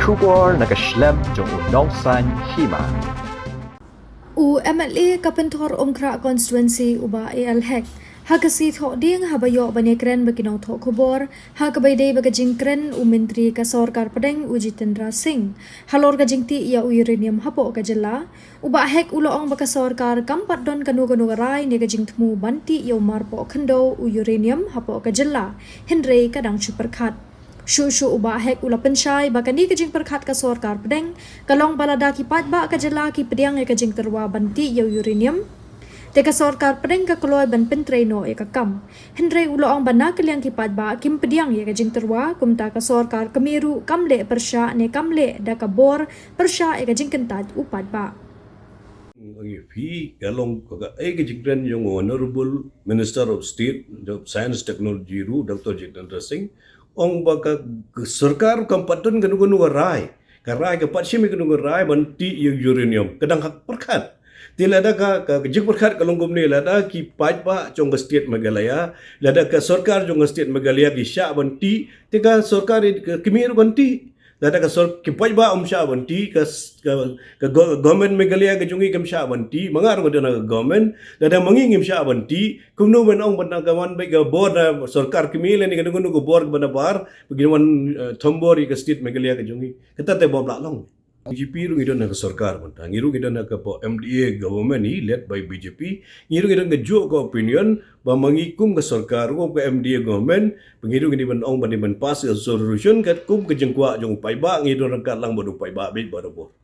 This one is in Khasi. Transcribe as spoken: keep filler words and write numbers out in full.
Khubor na ka shlem jong u Nongsaiñ Hima. U M L A ka Pynthorumkhrah Constituency u Bah A L Hek ha ka sngi Thohdieng haba ïoh ban ïakren bad ki nongthoh khubor ha kaba ïadei bad ka jingkren u Myntri ka Sorkar Pdeng u Jitendra Singh halor ka jingtih ïa u uranium hapoh ka jylla. U Bah Hek u la ong ba ka sorkar kam pat don kano kano ka rai ne ka jingthmu ban tih ïa u marpoh khyndew u uranium hapoh ka jylla, hynrei ka dang shu pyrkhat. Shuh shuh u Bah Hek u la pynshai ba kane ka jingpyrkhat ka sorkar pdeng ka long ba lada ki paidbah ka jylla ki pdiang ïa ka jingtyrwa ban tih ïa u uranium, te ka sorkar pdeng ka kloi ban pyntrei noh ïa ka kam. Hynrei u la ong ba na ka liang ki paidbah kim pdiang ïa ka jingtyrwa, kumta ka sorkar kmie ruh kam leh pyrshah ne kam leh da ka bor pyrshah ïa ka jingkyntait u paidbah. Ngi phi ka long ka, ka, eh, ka jingkren jong Honorable Minister of State of Science Technology ruh, Doctor Jitendra Singh, ong ba ka, ka sorkar kam pat don kano kano ka rai. Ka rai ka pat shim kano ka rai ban tih ïa u uranium. Ka dang hap pyrkhat. Te lada ka, ka, ka jingpyrkhat ka long kumne, lada ki paidbah jong ka state Meghalaya, lada ka sorkar jong ka state Meghalaya ki shah ban tih, te ka sorkar ka kmie ruh kan tih. Lada ka sor-, ki paidbah um shah ban tih, ka s-, ka, ka go-, government Meghalaya ka jong ngi kam shah ban tih, ma nga ruh nga don ha ka government, lada ma ngi ngim shah ban tih, kumno ban ong ban ka wan beit ka bor na sorkar kmie lane kano kano ka bor kaba nabar, ba kin wan, eh, thombor ïa ka state Meghalaya ka jong ngi. Kata te bym lah long. B J P ruh ngi don ha ka sorkar mynta, ngi ruh ngi don ha ka po-, M D A government hi led by B J P, ngi ruh ngi don kajuh ka opinion, ba ma ngi kum ka sorkar, kum ka M D A government, ba ngi ruh ngi dei ban ong, ba dei ban pass ka resolution katkum ka jingkwah jong u paidbah, ngi don ryngkat lang bad u paidbah beit barabor.